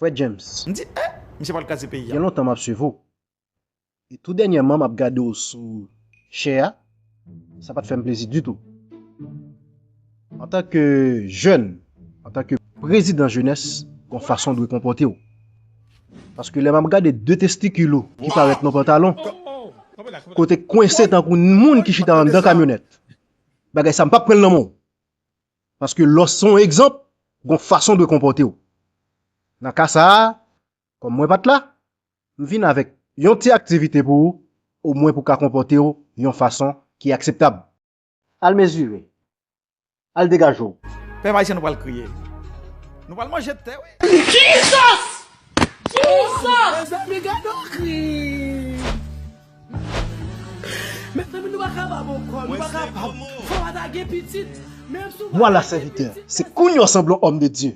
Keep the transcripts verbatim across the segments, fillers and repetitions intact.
Wè James, m di, eh, misye pral kraze peyi a. Gen lontan m ap swiv ou. E tou dènyèman, m ap gade w sou chè a. Sa pa t fè m plezi ditou. Antanke jèn, antanke prezidan jenès, gon fason w dwe konpòte w. Paske lè m ap gade de testikil ou ki parèt nan pantalon, kote kwense tankou moun ki chita anndan kamyonèt, bagay sa m p ap pran l nan men w. Paske lè w se yon egzanp, gon fason w dwe konpòte w. Nan ka sa a, kòm mwen pa t la, m vin avèk yon ti aktivite pou ou, omwen pou w ka konpòte w yon fason ki akseptab. Al mezire. Al degaje w. Pèp ayisyen, nou pral kriye. Nou pral manje tè, wi. Jesus! Jesus! Mezanmi, gade yon krim. Mezanmi, nou pa kapab ankò, nou pa kapab. Fò w ta gen pitit. Menm si w pa Vwala, gen sèvitè. Pitit, se kounye a w sanble yon òm de Dye.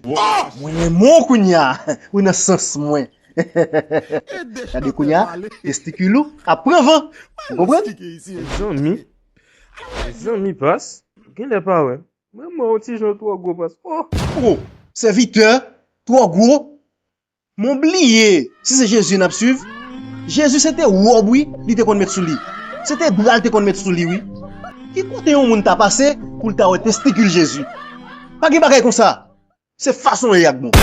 Mwen renmen w kounye a. Ou nan sans mwen. Gade kounye a, testikil ou ap pran van. Ou konprann? Mezanmi. Mezanmi, pas. Genlè pa wè. Mwen, mwen, yon ti jan twò gwo, pas. Oh! Oh! Sèvitè, twò gwo. Mwen bliye si se Jezi n ap swiv. Jezi se te wòb, wi, li te konn met sou li. Se te dra l te konn met sou li, wi. Ki kote yon moun ta pase pou l ta wè testikil Jezi? Pa gen bagay konsa. Se fason w ye ak mwen.